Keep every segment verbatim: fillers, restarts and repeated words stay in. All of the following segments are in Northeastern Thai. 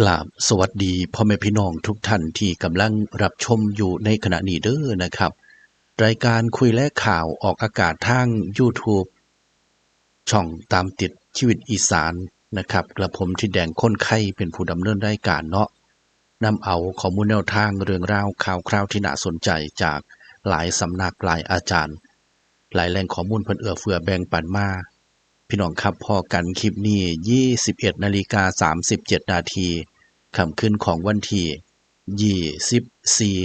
กราบสวัสดีพ่อแม่พี่น้องทุกท่านที่กำลังรับชมอยู่ในขณะนี้เด้อนะครับ รายการคุยและข่าวออกอากาศทาง YouTube ช่องตามติดชีวิตอีสานนะครับ กระผมทิดแดงคนไข่เป็นผู้ดำเนินรายการเนาะ นำเอาข้อมูลแนวทางเรื่องราวข่าวคราวที่น่าสนใจจากหลายสำนักหลายอาจารย์ หลายแหล่งข้อมูลเพิ่นเอื้อเฟื้อแบ่งปันมา พี่น้องครับ พ้อกันคลิปนี้ ยี่สิบเอ็ดนาฬิกาสามสิบเจ็ดนาที ค่ำคืนของวันที่ ยี่สิบสี่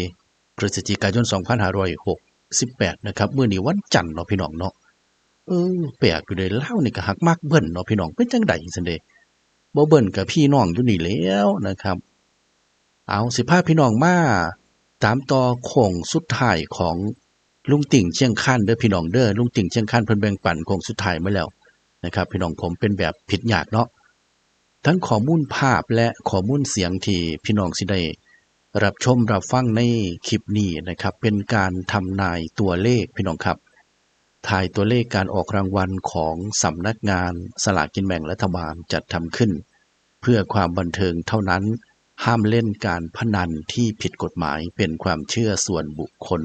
พฤศจิกายน สองพันห้าร้อยหกสิบแปด นะครับ มื้อนี้วันจันทร์เนาะพี่น้องเนาะ เออ แปลกอยู่เด้ ลาวนี่ก็ฮักมักเบิ้ลเนาะพี่น้อง เป็นจั่งใด๋ซั่นเด้ บ่เบิ้ลก็พี่น้องอยู่นี่แหล้วนะครับ เอา สิพาพี่น้องมาตามต่อโค้งสุดท้ายของลุงติ่งเชียงคานเด้อพี่น้องเด้อ ลุงติ่งเชียงคานเพิ่นแบ่งปันโค้งสุดท้ายมาแล้วนะครับ พี่น้อง ผมเป็นแบบผิดยากเนาะ ทั้งข้อมูลภาพและข้อมูลเสียงที่พี่น้องสิได้รับชมรับฟังในคลิปนี้นะครับ เป็นการทำนายตัวเลขพี่น้องครับ ทายตัวเลขการออกรางวัลของสำนักงานสลากกินแบ่งรัฐบาลจัดทำขึ้น เพื่อความบันเทิงเท่านั้น ห้ามเล่นการพนันที่ผิดกฎหมาย เป็นความเชื่อส่วนบุคคล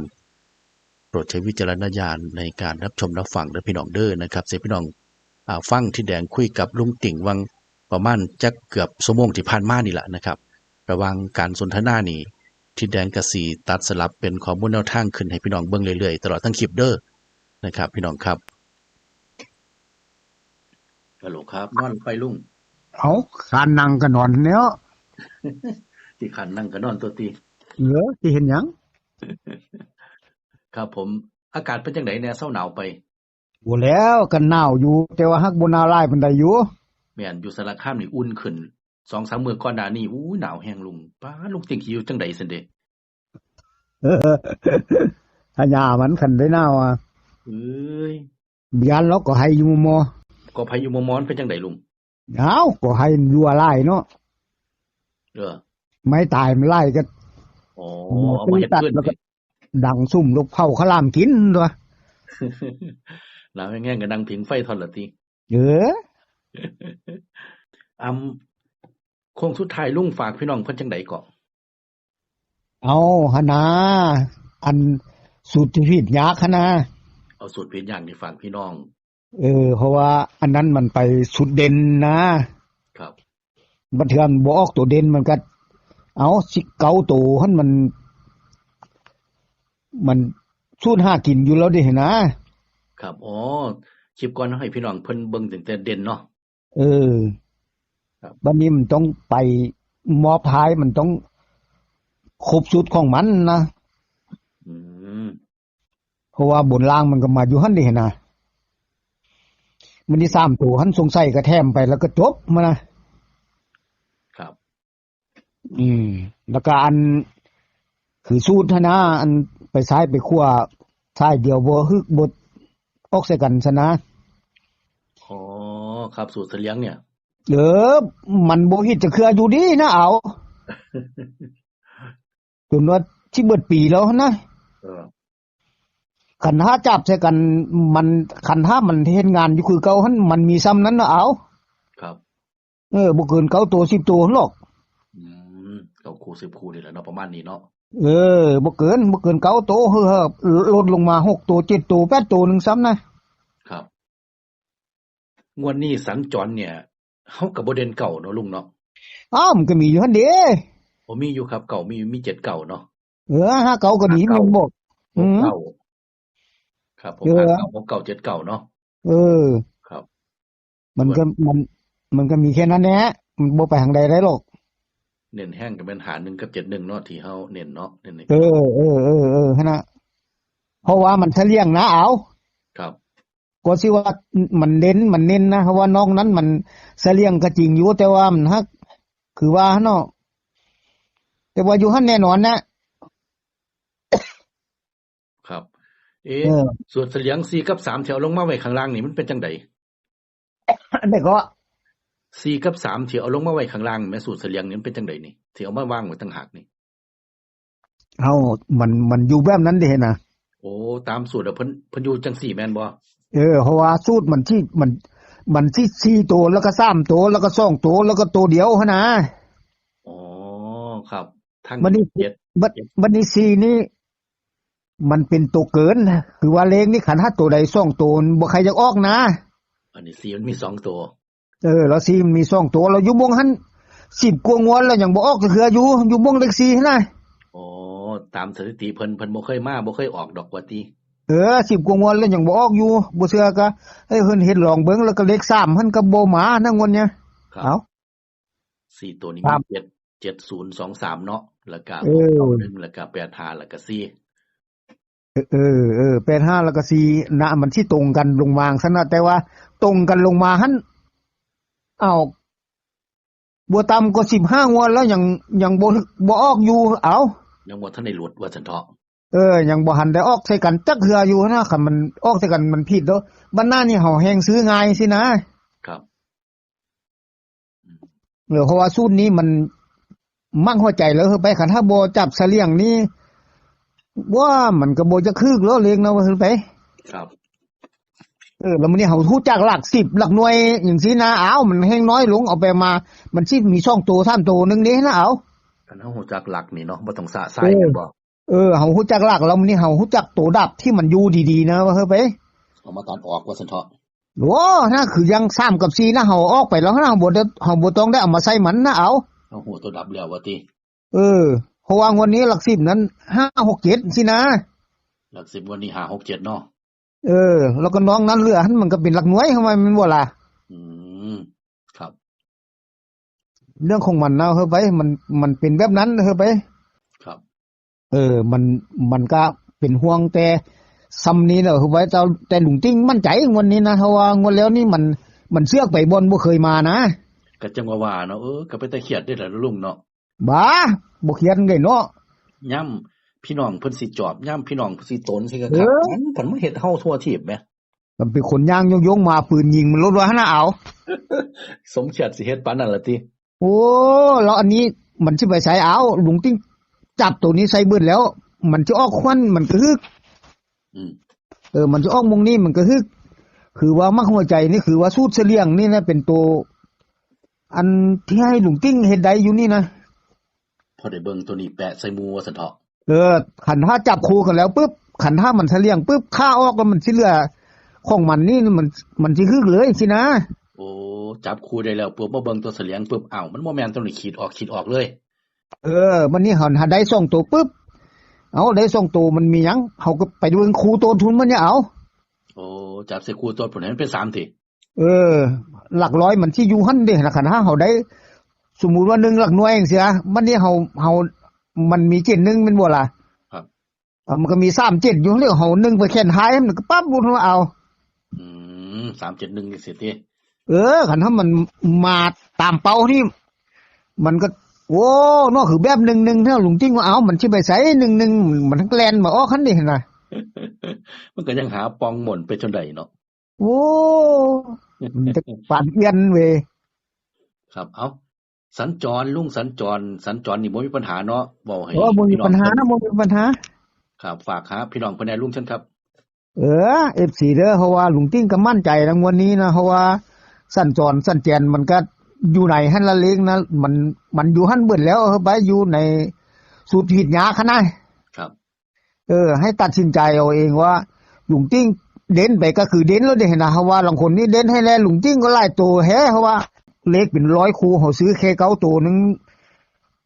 โปรดใช้วิจารณญาณในการรับชมรับฟังเด้อพี่น้องเด้อนะครับ เสียพี่น้อง อ่า ฟังทิดแดงคุยกับลุงติ่งวังประมาณจักเกือบชั่วโมงที่ผ่านมานี่แหละนะครับ ระหว่างการสนทนานี่ ทิดแดงกะสิตัดสลับเป็นข้อมูลแนวทางขึ้นให้พี่น้องเบิ่งเรื่อยๆ ตลอดทั้งคลิปเด้อนะครับ พี่น้องครับ ฮัลโหลครับ นอนไปลุง เอา คานนั่งก็นอนแล้ว ที่คานนั่งก็นอนตัวตี เหลือที่เห็นหยัง ครับผม อากาศเป็นจั่งใด๋แน่ เซาหนาวไป บ่แล้ว ก็หนาวอยู่ แต่ว่าฮักบ่หนาวหลายปานใด๋อยู่ แม่น อยู่สารคามนี่อุ่นขึ้น สองสามมื้อก่อนหน้านี้ อู้ หนาวแฮงลุง ป๊าด ลุงติ่งสิอยู่จั่งใด๋ซั่นเด้ เออ ถ้ายามันคันได้หนาวอะ เอ้ย ย้านเราก็ไห้อยู่มอ ก็ไห้อยู่มอ มันเป็นจั่งใด๋ลุง เอ้า ก็ไห้ยั่วหลายเนาะ เออ ไม้ตายมันหลายก็ อ๋อ เอามาเฮ็ดฟืน แล้วก็ดังสุมลูกเผาข้าวหลามกินตั๊ว หนาวแฮงๆ ก็นั่งผิงไฟท่อนละติ เออ อำ โค้งสุดท้ายลุงฝากพี่น้องเพิ่นจั่งใด๋เกาะ เอาหั่นนา อันสูตรที่ผิดยากหั่นนา เอาสูตรผิดยากนี่ฝากพี่น้อง เออ เพราะว่าอันนั้นมันไปสูตรเด่นนะ ครับ บางเทื่อมันบ่ออกตัวเด่นมันก็ เอาสิเก้าตัวหั่นมัน มันสูตรหากินอยู่แล้วเด้นะ ครับ อ๋อ คลิปก่อนให้พี่น้องเพิ่นเบิ่งตั้งแต่เด่นเนาะ เออ ครับ บัดนี้มันต้องไปมอท้ายมันต้องครบสูตรของมันนะ อืม เพราะว่าบนล่างมันก็มาอยู่หั่นเด้นะ มันได้สามตัวหั่น สงสัยก็แถมไปแล้วก็จบมานะ ครับ อืม แล้วก็อัน คือสูตรหั่นนะ อันไปซ้ายไปขวา ซ้ายเดียวบ่ฮึกบ่ออกใส่กันซะนะ อ๋อ ครับ สูตรเสลียงเนี่ย เออ มันบ่ผิดจักเทื่ออยู่ดีนะ เอา จนว่าสิเบิดปีแล้วหั่นนะ เออ คันถ้าจับใส่กัน มัน คันถ้ามันเฮ็ดงานอยู่คือเก่าหั่น มันมีส่ำนั้นนะ เอา ครับ เออ บ่เกินเก้าตัว สิบตัวหั่นหรอก อืม เก้าคู่ สิบคู่นี่แหละเนาะ ประมาณนี้เนาะ เออ บ่เกิน บ่เกินเก้าตัว เฮ้อ ลดลงมาหกตัว เจ็ดตัว แปดตัวหนึ่งซ้ำนะ ครับ งวดนี้สัญจรเนี่ย เฮาก็บ่เด่นเก้าเนาะลุงเนาะ อ้าว มันก็มีอยู่หั่นเด้ โอ้ มีอยู่ครับ เก้า มี มีเจ็ดเก้าเนาะ เออ ห้าเก้าก็ดี ห้าเก้า มันบอก หกเก้า อืม ครับผม เออ ห้าเก้า หกเก้า เจ็ดเก้าเนาะ เออ ครับ มันก็ ส่วน มัน มันก็มีแค่นั้นแหละ มันบ่ไปทางใดได้หรอก เน้นแฮงก็แม่นห้าหนึ่งกับเจ็ดหนึ่งเนาะ ที่เฮาเน้นเนาะ เน้นใน เออ เออ เออ เออ หั่นนะ เพราะว่ามันเสลียงนะ เอา ครับ ก็สิว่ามันเด่น มันเน้นนะ เพราะว่านอกนั้นมันเสลียงก็จริงอยู่ แต่ว่ามันฮัก คือว่าเนาะ แต่ว่าอยู่หั่นแน่นอนนะ ครับ เอ๊ะ เออ สูตรเสลียง สี่ กับ สาม ที่เอาลงมาไว้ข้างล่างนี่มันเป็นจั่งใด๋ อันใด๋ก็ สี่ กับ สาม ที่เอาลงมาไว้ข้างล่างแหม สูตรเสลียงนี่มันเป็นจั่งใด๋นี่ ที่เอามาวางไว้ต่างหากนี่ เอ้า มัน มันอยู่แบบนั้นเด้นะ โอ้ ตามสูตรอะ เพิ่น เพิ่นอยู่จั่งซี้แม่นบ่ เออ เพราะว่าสูตรมันสิ มัน มันสิสี่ตัว แล้วก็สามตัว แล้วก็สองตัว แล้วก็ตัวเดียวหั่นนะ ทั้งบัดนี้เจ็ด บัด เจ็ด บัดนี้สี่นี่ มันเป็นตัวเกินนะ คือว่าเลขนี่คันถ้าตัวใดสองตัวมันบ่ใครอยากออกนะ อันนี้สี่มันมีสองตัว เออ แล้วสี่มันมีสองตัว แล้วอยู่ม่วงหั่น สิบกว่างวดแล้วยังบ่ออกจักเทื่ออยู่ อยู่ม่วงเลขสี่หั่นนะ อ๋อ ตามสถิติเพิ่น เพิ่นบ่เคยมา บ่เคยออกดอกว่าติ เออ สิบกว่างวดแล้วยังบ่ออกอยู่ บ่เชื่อก็ให้เพิ่นเฮ็ดลองเบิ่ง แล้วก็เลขสามหั่นก็บ่มานะงวดเนี้ย ครับ เอ้า สี่ตัวนี้ ครับ มี เจ็ด เจ็ดศูนย์สองสาม เนาะ แล้วก็ เออ เก้าหนึ่ง แล้วก็ แปดห้า แล้วก็ สี่ เออ เออ เออ แปดห้า แล้วก็ สี่ นะ มันสิตรงกันลงมาซั่นนะ แต่ว่าตรงกันลงมาหั่น เอ้า บ่ต่ำกว่าสิบห้างวดแล้วยัง ยังบ่ บ่ออกอยู่ เอ้า ยังบ่ทันได้หลุดว่าซั่นเถาะ เออ ยังบ่หันได้ออกใส่กันจักเทื่ออยู่นะ คันมันออกใส่กันมันผิดเด้อ บัดหน้านี่เฮาแฮ่งซื้อง่ายสินะ ครับ เออ เพราะว่าสูตรนี้มันมั่งหัวใจแล้วเฮ้ยไป คันถ้าบ่จับเสลี่ยงนี่ ว่ามันก็บ่จะคึกแล้วเลขนะว่าเฮ้ยไป ครับ เออ แล้วมื้อนี้เฮาฮู้จักหลักสิบ หลักหน่วยจังซี่นะ อ้าว มันแฮ่งน้อยลง เอาไปมา มันสิมีสองตัว สามตัวหนึ่งนี่นะ เอา คันเฮาฮู้จักหลักนี่เนาะ บ่ต้องสะสาย เออ แม่นบ่ เออ เฮาฮู้จักหลักแล้วมื้อนี้เฮาฮู้จักตัวดับที่มันอยู่ดีๆนะว่าเฮ้ยไป เอามาตัดออกว่าซั่นเถาะ โอ้ นะ คือยังสามกับสี่นะ เฮาออกไปแล้วนะ เฮาบ่ได้ เฮาบ่ต้องได้เอามาใส่มันนะ เอา เฮาฮู้ตัวดับแล้วว่าติ เออ เพราะว่างวดนี้หลักสิบนั้น ห้า หก เจ็ด สินะ หลักสิบงวดนี้ ห้า หก เจ็ด เนาะ เออ แล้วก็นอกนั้นเหลือหั่นมันก็เป็นหลักหน่วยของมัน แม่นบ่ล่ะ อืม ครับ เรื่องของมันนะเฮ้ยไป มัน มันเป็นแบบนั้นเฮ้ยไป ครับ เออ มัน มันก็เป็นห่วงแต่ส่ำนี้แหละเฮ้ยไป แต่ แต่ลุงติ๊งมั่นใจงวดนี้นะ เพราะว่างวดแล้วนี่มัน มันเสือกไปบ่อนบ่เคยมานะ ก็จังว่าว่าเนาะ เออ ก็เป็นตาเครียดเด้อล่ะลุงเนาะ บ้า บ่เครียดเลยเนาะ ยามพี่น้องเพิ่นสิจอบ ยามพี่น้องเพิ่นสิตนสิกะคัก เออ มันเพิ่นมาเฮ็ดเฮาทั่วทีปแหม มันเป็นคนย่างโยงๆมา ปืนยิงมันลดว่าหั่นน่ะ เอา สมเกียรติสิเฮ็ดปานนั้นล่ะติ โอ้ แล้วอันนี้มันสิไปไส เอา ลุงติ๊งจับตัวนี้ใส่เบิดแล้ว มันสิออกควันมันกระหึก อืม เออ มันสิออกมงนี้มันกระหึก คือว่ามักหัวใจนี่ คือว่าสูตรเสลี่ยงนี่นะ เป็นตัว อันที่ให้ลุงติ๊งเฮ็ดได้อยู่นี่นะ พอได้เบิ่งตัวนี้แปะใส่หมู่ว่าซั่นเถาะ เออ คันถ้าจับคู่กันแล้วปึ๊บ คันถ้ามันเสลี่ยงปึ๊บ ค่าออกแล้วมันสิเหลือ ของมันนี่มัน มันสิหึกเลยสินะ โอ้ จับคู่ได้แล้วปึ๊บ มาเบิ่งตัวเสลี่ยงปึ๊บ อ้าว มันบ่แม่นตัวนี้ ขีดออก ขีดออกเลย เออ มันนี่เฮาหาได้สองตัวปึ๊บ เอาได้สองตัวมันมีหยัง เฮาก็ไปเบิ่งคู่ตัวทุนมันเนี่ยเอา โอ้ จับใส่คู่ตัวพุ้นให้มันเป็นสามติ เออ หลักร้อยมันสิอยู่หั่นเด้นะ คันถ้าเฮาได้ สมมุติว่าหนึ่งหลักหน่วยจังซี้ บัดนี้เฮา เฮา มันมีเจ็ดหนึ่งแม่นบ่ล่ะ ครับ อ่ะ มันก็มีสามเจ็ดอยู่ แล้วเฮาหนึ่งไปแขนท้าย มันก็ปั๊บ มันก็เอา อืม สามเจ็ดหนึ่ง จังซี้ติ เออ คันถ้ามันมาตามเป้านี่ มันก็ โอ้ เนาะ คือแบบหนึ่งหนึ่ง เท่าลุงติ๊งว่า เอ้า มันสิไปไส หนึ่งหนึ่ง มันแล่นมาออกหั่นนี่หั่นน่ะ มันก็ยังหาปองหม่นไปจนได้เนาะ โอ้ มันจะปานเอียนเว้ย ครับ เอ้า สัญจร ลุงสัญจร สัญจรนี่บ่มีปัญหาเนาะ เว้าให้ โอ้ บ่มี พี่น้อง ปัญหา เพิ่น นะ บ่มีปัญหา ครับ ฝากหาพี่น้องเพิ่นแหน่ ลุงเชิญครับ เออ เอฟซี เด้อ เพราะว่าลุงติ๊งก็มั่นใจนะงวดนี้นะ เพราะว่าสัญจร สัญแจรมันก็อยู่ในหั่นละเลขนะ มัน มันอยู่หั่นเบิดแล้ว เออ ไปอยู่ในสูตรผิดยากหั่นนะ ครับ เออ ให้ตัดสินใจเอาเองว่า ลุงติ๊งเด่นไปก็คือเด่นแล้วเด้นะ เพราะว่าลางคนนี่เด่นให้แล้ว ลุงติ๊งก็หลายตัวแฮะ เพราะว่าเลขเป็นร้อยคู่ เขาซื้อแค่เก้าตัวหนึ่ง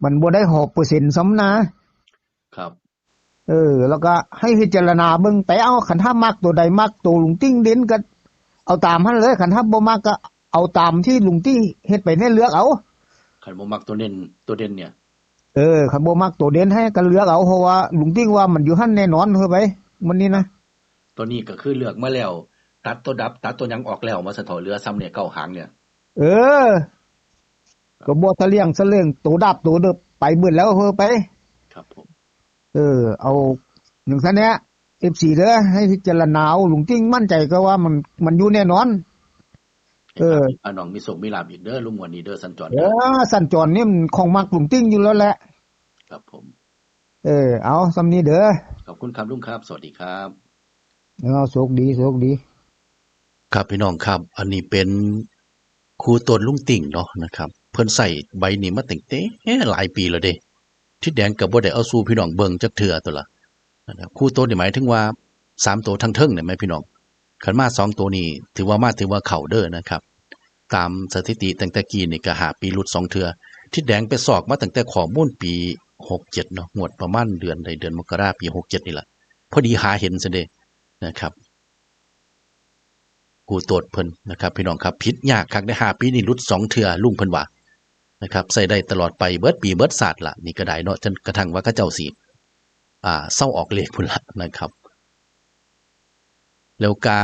มันบ่ได้หอบเปอร์เซ็นต์ซ้ำนะ ครับ เออ แล้วก็ให้พิจารณาเบิ่งไป เอา คันถ้ามักตัวใด มักตัวลุงติ๊งเด่นก็เอาตามหั่นเลย คันถ้าบ่มักก็เอาตามที่ลุงติ๊งเฮ็ดไปเนี่ย เลือกเอา คันบ่มักตัวเด่น ตัวเด่นเนี่ย เออ คันบ่มักตัวเด่นให้ก็เลือกเอา เพราะว่าลุงติ๊งว่ามันอยู่หั่นแน่นอน เฮ้ยไป มันนี่นะ ตัวนี้ก็คือเลือกมาแล้ว ตัดตัวดับ ตัดตัวหยังออกแล้ว มาสะเถาะ เหลือซ้ำเนี่ย เก้าหางเนี่ย เออ ก็บ่เสลี่ยงเสล่ง ตัวดับตัวเดิบไปเบิดแล้ว เฮ้ยไป ครับผม เออ เอาจังซั่นแหละ เอฟซี เด้อ ให้พิจารณาเอา ลุงติ๊งมั่นใจก็ว่ามัน มันอยู่แน่นอน เออ ให้พาน้องมีโชคมีลาภอีกเด้อ ลุง งวดนี้เด้อ สัญจร เออ เด้อ สัญจรนี่มันของมักลุงติ๊งอยู่แล้วแหละ ครับผม เออ เอา ส่ำนี้เด้อ ขอบคุณครับลุงครับ สวัสดีครับ เอา โชคดี โชคดี ครับพี่น้องครับ อันนี้เป็นคู่ต้นลุงติ๊งเนาะนะครับ เพิ่นใช้ใบนี้มาตั้งแต่หลายปีแล้วเด้ ทิดแดงก็บ่ได้เอาสู่พี่น้องเบิ่งจักเทื่อตัวละนะครับ คู่โต๊ดนี่หมายถึงว่าสามตัวทั้งเทิงเนี่ยไหมพี่น้อง คันมาสองตัวนี่ถือว่ามาถือว่าเข้าเด้อนะครับ ตามสถิติตั้งแต่กี้นี่ก็ห้าปีหลุดสองเทื่อ ทิดแดงไปซอกมาตั้งแต่ข้อมูลปีหกเจ็ดเนาะ งวดประมาณเดือนใดเดือนมกราปีหกเจ็ดนี่แหละ พอดีหาเห็นซะเด้นะครับ คู่โต๊ดเพิ่นนะครับ พี่น้องครับ ผิดยากคักได้ห้าปีนี่หลุดสองเทื่อลุงเพิ่นว่านะครับ ใส่ได้ตลอดไปเบิดปีเบิดศาสตร์ละ นี่ก็ได้เนาะ จนกระทั่งว่าเขาเจ้าสิ อ่า เซาออกเลขพุ้นละนะครับ แล้วกะ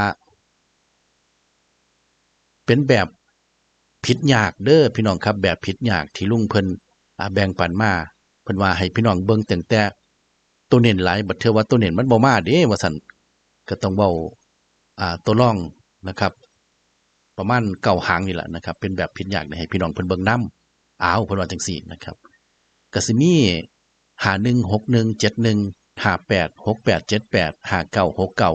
เป็นแบบผิดยากเด้อพี่น้องครับ แบบผิดยากที่ลุงเพิ่น อ่า แบ่งปันมา เพิ่นว่าให้พี่น้องเบิ่งตั้งแต่ตัวเน้นหลาย บัดเทื่อว่าตัวเน้นมันบ่มาเด้ว่าซั่น ก็ต้องเว้า อ่า ตัวรองนะครับ ประมาณเก้าหางนี่แหละนะครับ เป็นแบบผิดยากนี่ให้พี่น้องเพิ่นเบิ่งนำ อ้าว เพิ่นว่าจังซี่นะครับ ก็สิมี ห้าหนึ่ง หกหนึ่ง เจ็ดหนึ่ง ห้าแปด หกแปด เจ็ดแปด ห้าเก้า หกเก้า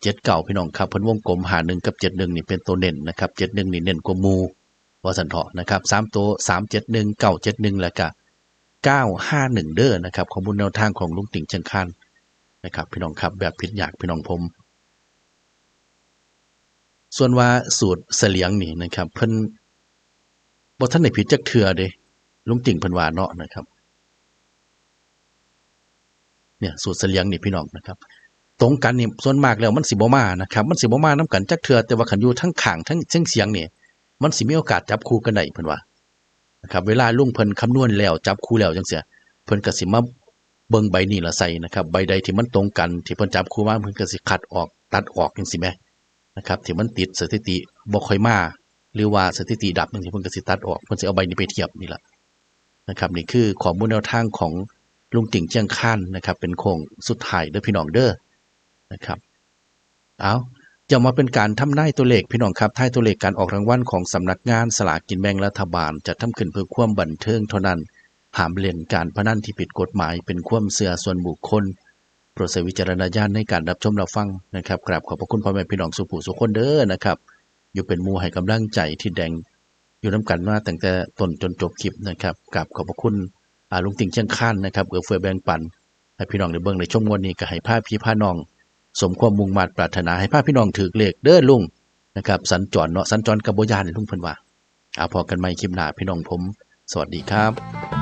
เจ็ดเก้า พี่น้องครับ เพิ่นวงกลม ห้าหนึ่ง กับ เจ็ดหนึ่ง นี่เป็นตัวเน้นนะครับ เจ็ดหนึ่ง นี่เน้นกว่าหมู่ ว่าซั่นเถาะนะครับ สามตัว สามเจ็ดหนึ่ง เก้าเจ็ดหนึ่ง แล้วก็ เก้าห้าหนึ่ง เด้อนะครับ ข้อมูลแนวทางของลุงติ่งเชียงคานนะครับ พี่น้องครับ แบบผิดยากพี่น้องผม ส่วนว่าสูตรเสลียงนี่นะครับ เพิ่นบ่ทันได้ผิดจักเทื่อเด้ ลุงติ่งเพิ่นว่าเนาะนะครับ เนี่ย สูตรเสลียงนี่พี่น้องนะครับ ตรงกันนี่ส่วนมากแล้วมันสิบ่มานะครับ มันสิบ่มานำกันจักเทื่อ แต่ว่าคันอยู่ทั้งข้างทั้งเสียงเสียงนี่ มันสิมีโอกาสจับคู่กันได้เพิ่นว่านะครับ เวลาลุงเพิ่นคำนวณแล้วจับคู่แล้วจังซี่ เพิ่นก็สิมาเบิ่งใบนี้ละใส่นะครับ ใบใดที่มันตรงกันที่เพิ่นจับคู่มา เพิ่นก็สิคัดออกตัดออกจังซี่แหมนะครับ ที่มันติดสถิติบ่ค่อยมา หรือว่าสถิติดับจังซี่ เพิ่นก็สิตัดออก เพิ่นสิเอาใบนี้ไปเทียบนี่ล่ะนะครับ นี่คือข้อมูลแนวทางของลุงติ่งเชียงคานนะครับ เป็นโค้งสุดท้ายเด้อพี่น้องเด้อนะครับ เอา จะมาเป็นการทำนายตัวเลขพี่น้องครับ ทายตัวเลขการออกรางวัลของสำนักงานสลากกินแบ่งรัฐบาล จัดทำขึ้นเพื่อความบันเทิงเท่านั้น ห้ามเล่นการพนันที่ผิดกฎหมาย เป็นความเชื่อส่วนบุคคล โปรดใช้วิจารณญาณในการรับชมรับฟังนะครับ กราบขอบพระคุณพ่อแม่พี่น้องสู่ผู้สู่คนเด้อนะครับ อยู่เป็นหมู่ให้กำลังใจทิดแดง อยู่นำกันมาตั้งแต่ต้นจนจบคลิปนะครับ กราบขอบพระคุณ อ่า ลุงติ่งเชียงคานนะครับ เอื้อเฟื้อแบ่งปัน ให้พี่น้องได้เบิ่งได้ชมงวดนี้ ก็ให้พาพี่พาน้อง สมความมุ่งมาดปรารถนา ให้พาพี่น้องถืกเลขเด้อลุงนะครับ สัญจรเนาะ สัญจรก็บ่ย้านลุงเพิ่นว่า เอา พ้อกันใหม่คลิปหน้าพี่น้องผม สวัสดีครับ